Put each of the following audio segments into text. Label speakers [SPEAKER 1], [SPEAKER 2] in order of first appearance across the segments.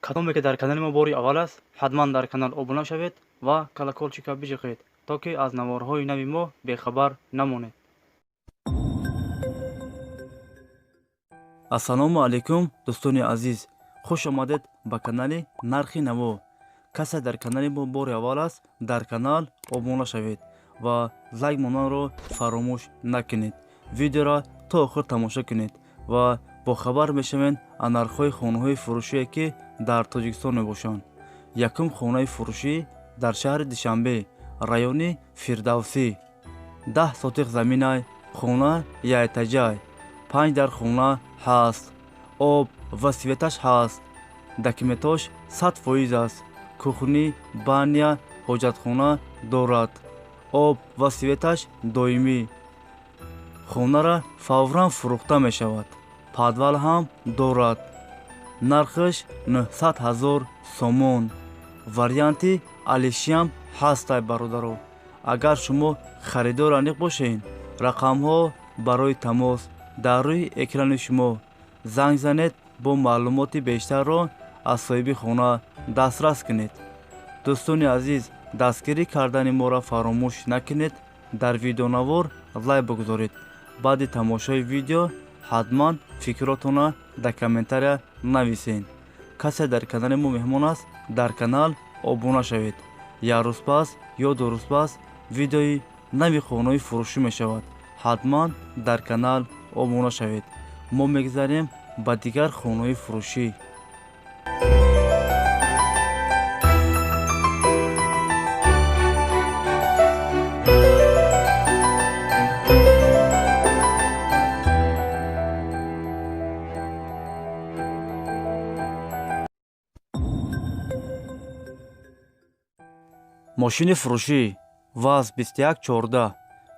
[SPEAKER 1] Кадоме ки дар канали мо бори аввал аст, ҳатман дар канал обуна шавед ва колокольчика биҷиқед, то ки аз наворҳои нави мо бехабар намонед. Ассалому алайкум, дӯстони азиз, хуш омадед ба канали Нархи Наво. Касе дар канали мо бори аввал аст, дар канал обуна шавед ва лайк монданро фаромӯш накунед. Видеоро то охир тамошо кунед ва бохабар мешавед аз нархҳои хонаҳои фурӯшие, ки дар Тоҷикистон мебошанд. Якум хонаи фурӯшӣ дар шаҳри Душанбе, райони Фирдавсӣ. 10 сотих заминай, хона якэтажай, панҷ дар хона ҳаст, об ва светаш ҳаст, документош 100% аст, кухни, баня, ҳоҷатхона дорад, об ва светаш доимӣ. Хонара фавран фурӯхта мешавад. Подвал ҳам дорад. Нархаш 900 ҳазор сомон. Варианти алишиам ҳастай, бародаро. Агар шумо харидор аниқ бошед, рақамҳо барои тамос дар рӯи экрани шумо, занг занед, бо маълумоти бештарро аз соҳиби хона дастрас кунед. Дӯстони азиз, дастгирӣ кардани моро фаромӯш накунед. Дар видеонавор лайк бигузоред. Баъди тамошои видео ҳатман фикротонро дар комментария нависед. Касе дар канали мо меҳмон аст, дар канал обуна шавед. Як рӯз пас ё 2 рӯз пас видеои нави хонаҳои фурӯшӣ мешавад. Ҳатман дар канал обуна шавед. Мо мегзарем ба дигар хонаҳои фурӯшӣ. Мошини фурӯшӣ ВАЗ 2114,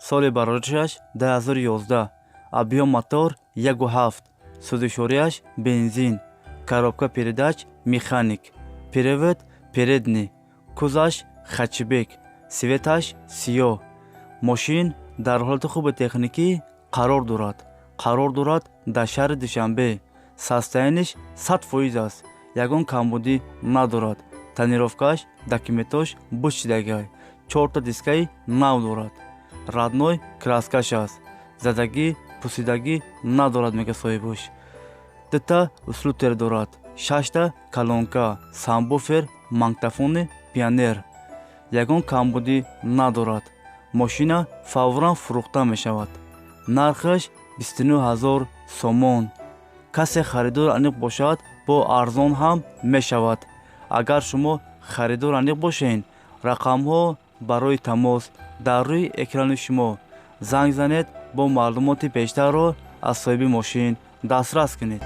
[SPEAKER 1] соли бароришаш 2011, объём мотор 1,7, сӯзишвориаш бензин, коробка передач механик, привод передний, кузоваш хэтчбек, цветаш сиёҳ. Мошин дар ҳолати хуби техникӣ қарор дорад. Қарор дорад дар шаҳри Душанбе. Состояниеш 100% аст, ягон камбудӣ надорад. Тонировкааш, документош бучидагай, чорта дискаи нав дорад, родной краскаш аст, задагӣ, пусидагӣ надорад, мега соҳибаш. Дута усилитель дорад, шашта колонка, сабвуфер, магнитофони Пионер. Ягон камбудӣ надорад. Мошина фавран фурӯхта мешавад. Нархаш 29 ҳазор сомон. Касе харидор аниқ бошад, бо арзон ҳам мешавад. Агар шумо харидор аниқ бошед, рақамҳо барои тамос дар рӯи экрани шумо, занг занед, бо маълумоти бештарро аз соҳиби мошин дастрас кунед.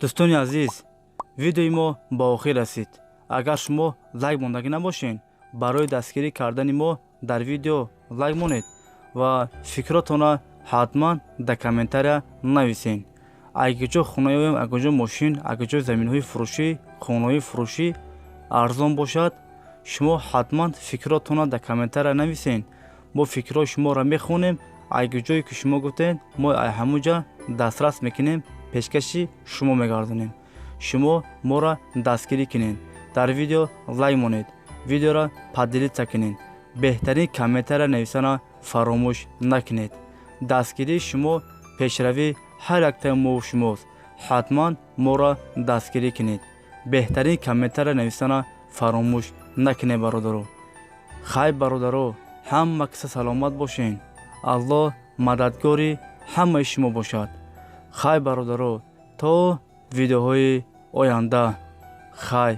[SPEAKER 1] Дӯстони азиз, видеои мо ба охир расид. Агар шумо лайк мондагӣ набошед, барои дастгирӣ кардани мо дар видео лайк монед ва фикротонро ҳатман дар комментария нависед. Агар ҷо хона ёбем, агар ҷо мошин, агар ҷо заминҳои фурӯшӣ, хонаҳои фурӯшӣ арзон бошад, шумо ҳатман фикротонро дар комментария нависед. Мо фикрҳои шуморо мехонем. Агар ҷое ки шумо гуфтед, мо ҳамон ҷа дастрас мекунем, пешкаши шумо мегардонем. Шумо моро дастгирӣ кунед, дар видео лайк монед, видеоро поделиться кунед, беҳтарин комментария нависанро фаромӯш накунед. Дастгирии шумо пешравии ҳар яктаи мову шумост. Ҳатман моро дастгирӣ кунед, беҳтарин комментария нависанро фаромӯш накунед, бародаро. Хай, бародаро, ҳама киса саломат бошед. Аллоҳ мададгори ҳамаи шумо бошад. Хай, бародаро, то видеоҳои оянда, хай.